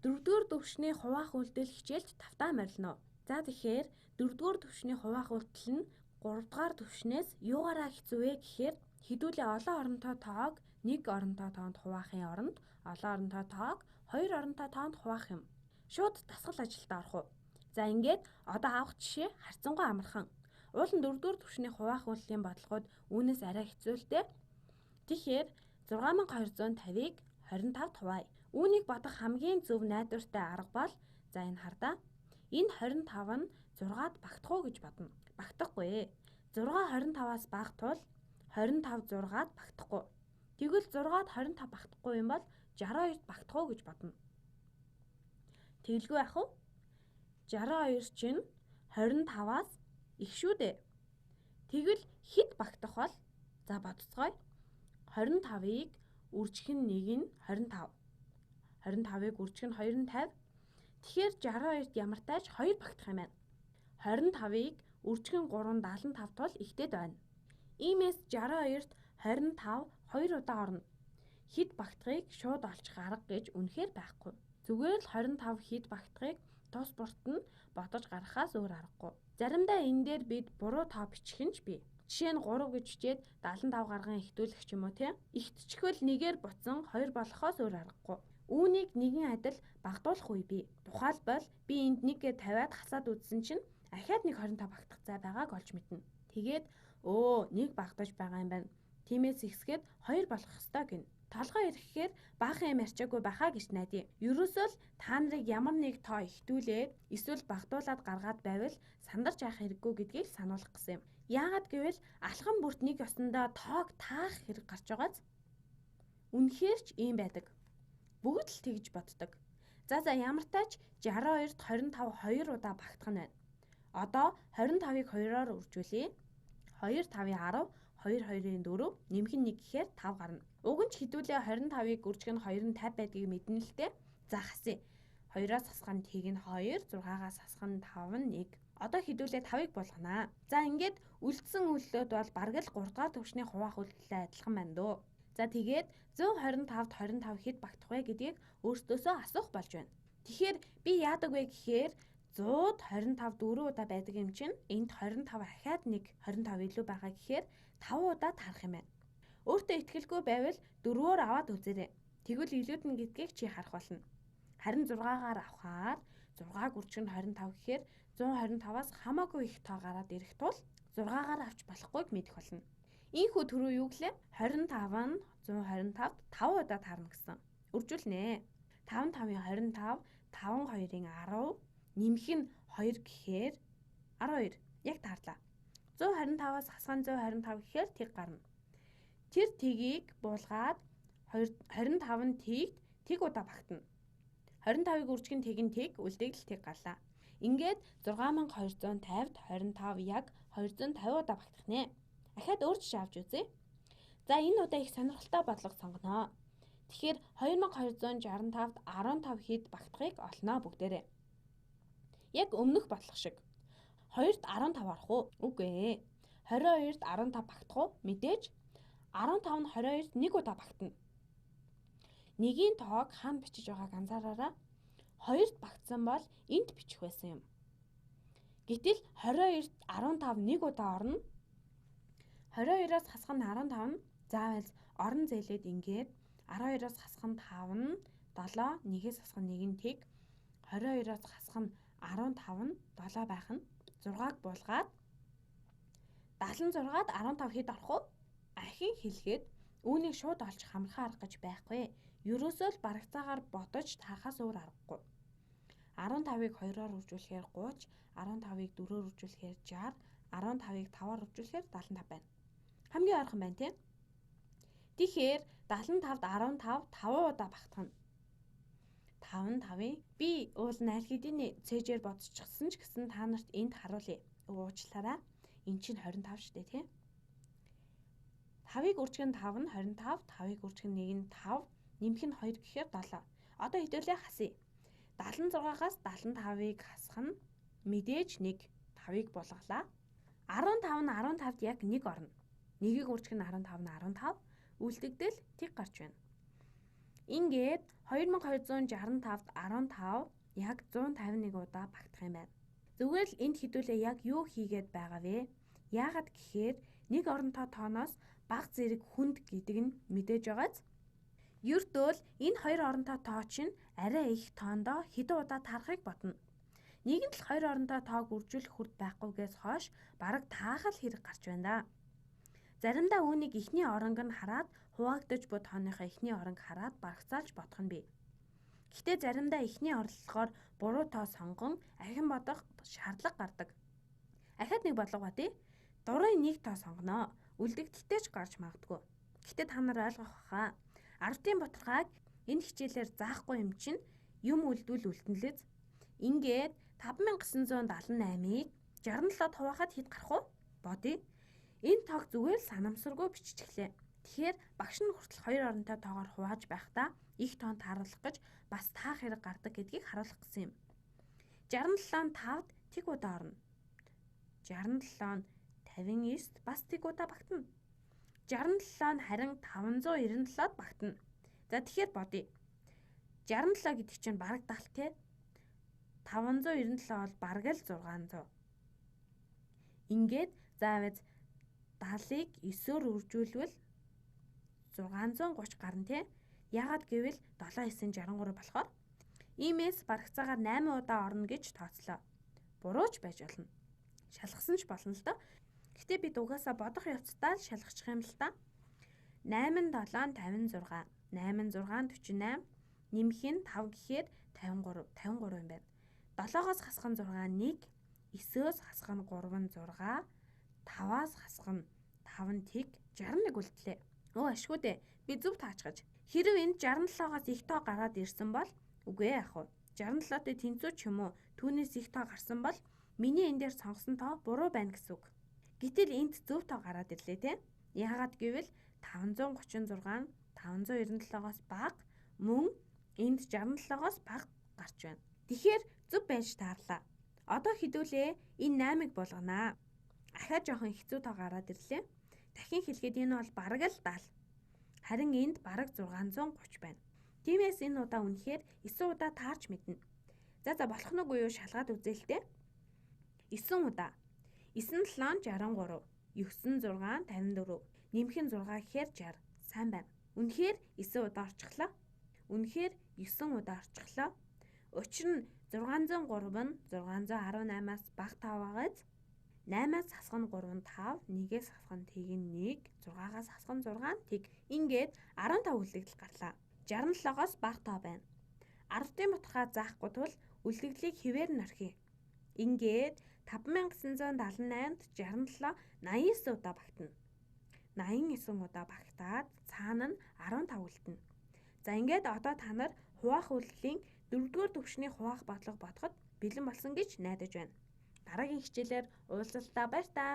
Дөрөвдүгээр түвшний хуваах үйлдэл хичээлд тавтаа морилно. За тэгэхээр дөрөвдүгээр түвшний хуваах үйлдэл нь 3 дугаар түвшнээс юугаараа хэцүү вэ гэхээр хэдүүлээ олон оронтой тоог нэг оронтой тоонд хуваахын оронд олон оронтой тоог хоёр оронтой тоонд хуваах юм. Шууд дасгал ажилдаа орох уу? За, ингээд одоо авах жишээ харьцангуй амархан. Уул нь дөрөвдүгээр түвшний хуваах үйлдэлийн бодлогод үүнээс арай хэцүү л дээ. Тэгэхээр 6250-ыг 25-д хуваая. Үүнийг бодох хамгийн зөв найдвартай арга бол, за, энэ хардаа. Энэ 25 нь 6-ад багтах уу гэж бодно. Багтахгүй. 6 25-аас бага тул 25 6-ад багтахгүй. Тэгвэл 6-ад 25 багтахгүй юм бол 62-д багтах уу гэж бодно. Тэгэлгүй яах вэ? 62 чинь 25-аас их шүү дээ. Тэгвэл хэд багтах бол? За, бодцгоё. 25-ыг үржих нь 1 нь 25. 25-ыг үржих нь 2 нь 50. Тэгэхээр 62-д ямартай ч 2 багтах юм байна. 25-ыг үржих нь 3 75 тул ихтэй байна. Иймээс 62-д 25 2 удаа орно. Хэд багтахыг шууд олчих арга гэж үнэхээр байхгүй. Зүгээр л 25 хэд багтахыг тус бүрт нь бодож гаргахаас өөр аргагүй. Заримдаа энэ дээр бид буруу тоо бичих нь ч бий. Жишээ нь 3 гэж бичээд 75 гарган ихтүүлэх ч юм уу, тийм. Ихтчихвэл нэгээр буцан 2 болохоос өөр аргагүй. Үүнийг нэгэн адил багадуулах үе бий. Тухайлбал би энд 1 гэ тавиад хасаад үзсэн чинь ахиад нэг 25 багтах зай байгааг олж мэднэ. Тэгээд өө, нэг багадаж байгаа юм байна. Тиймээс ихсгээд 2 болох ёстой гэнэ. Толгой ирэхээр баахан юм ярьчаагүй байхаа гэж найдаа. Ерөөсөө л та нарыг ямар нэг тоо ихтүүлээд эсвэл багадуулаад гаргаад байвал сандарч яах хэрэггүй гэдгийг сануулах гэсэн юм. Яагаад гэвэл алхам бүрт нэг ёсондоо тоог таах хэрэг гарч байгааз. Үнэхээр ч ийм байдаг. Бүгд л тэгж боддог. За, ямартай ч 62-д 25 2 удаа багтах нь байна. Одоо 25-ыг 2-оор үржүүлье. 2 5-ын 10, 2 2-ын 4, нэмэх нь 1 гэхээр 5 гарна. Уг нь ч хэдүүлээ 25-ыг үржих нь 2 нь 50 байдгийг мэднэ л дээ. За, хасъя. 2-оос хасах нь тэг нь 2, 6-аас хасах нь 5 нь 1. Одоо хэдүүлээ 5-ыг буулганаа. За, ингээд үлдсэн үйлдэлүүд бол бараг л 3 дугаар түвшний хуваах үйлдэлтэй адилхан байна дөө. За, тэгээд 125-д 25 хэд багтах вэ гэдгийг өөрсдөөсөө асуух болж байна. Тэгэхээр би яадаг вэ гэхээр 100-д 25 4 удаа байдаг юм чинь энд 25 ахиад нэг 25 илүү байгаа гэхээр 5 удаа таарах юм байна. Өөртөө итгэлгүй байвал дөрвөөр аваад үзээрэй. Тэгвэл илүүднэ гэдгийг чи харах болно. Харин 6-гаар авахаар 6-г үржих нь 25 гэхээр 125-аас хамаагүй их тоо гараад ирэх тул 6-гаар авч болохгүйг мэдэх болно. Ийхүү түрүү юу гэлээ? 25 нь 125-д 5 удаа таарна гэсэн. Үржүүлнэ. 5 5-ын 25, 5 2-ын 10, нэмэх нь 2 гэхээр 12 яг таарлаа. 125-аас хасах нь 125 гэхээр тэг гарна. Тэр тэгийг буулгаад 25 нь тэгт тэг удаа багтана. 25-ыг үржих нь тэг нь тэг, үлдээгдэл тэг гарлаа. Ингээд 6250-д 25 яг 250 удаа багтах нэ. Ахиад өөр жишээ авч үзье. За, энэ удаа их сонирхолтой бодлого сонгоно. Тэгэхээр 2265-д 15 хэд багтахыг олно бүгдээрээ. Яг өмнөх бодлого шиг. 2-д 15 орох уу? Үгүй ээ. 22-д 15 багтах уу? Мэдээж 15 нь 22-д нэг удаа багтана. Нэгийн тоог хаана бичиж байгааг анзаараарай. 2-д багтсан бол энд бичих байсан юм. Гэтэл 22-д 15 нэг удаа орно. 22-оос хасах нь 15 нь заавал орон зээлээд ингээд 12-оос хасах нь 5 нь 7, 1-ээс хасах нь 1 нь тэг, 22-оос хасах нь 15 нь 7 байх нь 6-г буулгаад 76-ад 15 хэд орох вэ? Ахин хэлэхэд үүнийг шууд олж хамархан арга гэж байхгүй. Ерөөсөө л барагцаагаар бодож таахаас өөр аргагүй. 15-ыг 2-оор үржүүлэхээр 30, 15-ыг 4-өөр үржүүлэхээр 60, 15-ыг 5-аар үржүүлэхээр 75 байна. Хамгийн ойрхон байна, тийм. Тэгэхээр 75-д 15 5 удаа багтах нь 5 5-ын би уул нь аль хэдийн цээжээр бодчихсон ч гэсэн та нарт энд харуулъя. Уучлаарай. Эн чинь 25 шүү дээ, тийм. 5-ыг үржих нь 5 нь 25, 5-ыг үржих нь 1 нь 5, нэмэх нь 2 гэхээр 7. Одоо хэдүүлээ хасъя. 76-аас 75-ыг хасах нь мэдээж 1. 5-ыг булгалаа. 15 нь 15-д яг 1 орно. 1-ийг үржих нь 15 нь 15. Үлдэгдэл тэг гарч байна. Ингээд 2265-д 15 яг 151 удаа багтах юм байна. Зүгээр л энд хэдүүлээ яг юу хийгээд байгаа вэ? Яагаад гэхээр нэг оронтой тооноос бага зэрэг хүнд гэдэг нь мэдээж байгааз. Ердөөл энэ хоёр оронтой тоо чинь арай их тоондоо хэдэн удаа таарахыг бодно. Нэгэнт л хоёр оронтой тоог үржүүлэх хүрд байхгүйгээс хойш бараг таахал хэрэг гарч байна да. Заримдаа үүнийг эхний оронг нь хараад хуваагдаж буй тооныхоо эхний оронг хараад барагцаалж бодох нь бий. Гэхдээ заримдаа эхний орлогоор буруу тоо сонгон ахин бодох шаардлага гардаг. Ахиад нэг бодлого бодъё. Дурын нэг тоо сонгоно. Үлдэгдэлтэй ч гарч магадгүй. Гэхдээ та нар ойлгох баха. Аравтын бутархайг энэ хичээлээр заахгүй юм чинь юм үлдвэл үлдэнлээ. Ингээд 5978-ыг 67-д хуваахад хэд гарах вэ? Бодъё. Энэ тоог зүгээр л санамсаргүй биччихлээ. Тэгэхээр багш нь хүртэл хоёр оронтой тоогоор хувааж байхдаа их тоон тааруулах гэж бас таах хэрэг гардаг гэдгийг харуулах гэсэн юм. 67 нь 5-д тэг удаа орно. 67 нь 59-д бас тэг удаа багтана. 67 нь харин 597-д багтана. За тэгэхээр бодъё. 67 гэдэг чинь бараг 70 те. 597 бол бараг л 600. Ингээд заавал 70-ыг 9-оор үржүүлвэл 630 гарна те. Яагаад гэвэл 7 9 63 болохоор иймээс барагцаагаар 8 удаа орно гэж тооцлоо. Буруу ч байж болно. Шалгасан ч болно л доо. Гэтэ бид угаасаа бодох явцдаа л шалгачих юм л та. 8 7 56 8 6 48 нэмэх нь 5 гэхээр 53 53 юм байна. 7-оос хасах нь 6 1, 9-өөс хасах нь 3 6, 5-аас хасах нь 5 тэг 61 үлдлээ. Өө ашгүй дээ. Би зөв таачгаж. Хэрв энд 67-оос их тоо гараад ирсэн бол үгүй яах вэ? 67-тэй тэнцүү ч юм уу түүнээс их тоо гарсан бол миний энэ дээр сонгосон тоо буруу байна гэсэн үг. Гэтэл энд зөв тоо гараад ирлээ те. Яагаад гэвэл 536 нь 597-оос бага мөн энд 67-оос бага гарч байна. Тэгэхээр зөв байж таарлаа. Одоо хэдүүлээ энэ 8-ыг булганаа. Ахиад жоохон хэцүү тоо гараад ирлээ. Дахин хэлэхэд энэ бол бараг л 70. Харин энд бараг 630 байна. Тиймээс энэ удаа үнэхээр 9 удаа таарч мэднэ. За болох нь үгүй юу шалгаад үзье л дээ. 9 удаа. 9 7 63, 9 6 54, нэмэх нь 6 гэхээр 60. Сайн байна. Үнэхээр 9 удаа орчихлоо. Үнэхээр 9 удаа орчихлоо. Учир нь 603 нь 618-аас бага тав байгааз 8-аас хасах нь 3 нь 5, 1-ээс хасах нь тэг нь 1, 6-аас хасах нь 6 нь тэг. Ингээд 15 үлдэгдэл гарлаа. 67-оос бага тоо байна. 10-ын бутархай заахгүй тул үлдэгдлийг хэвээр нь орхиё. Ингээд 5978-д 67 89 удаа багтана. 89 удаа багтаад цаана нь 15 үлдэнэ. За ингээд одоо та нар хуваах үйлдэлийн 4-р түвшний хуваах бодлого бодоход бэлэн болсон гэж найдаж байна. Дараагийн хичээлээр уулзалтаа баяр таа.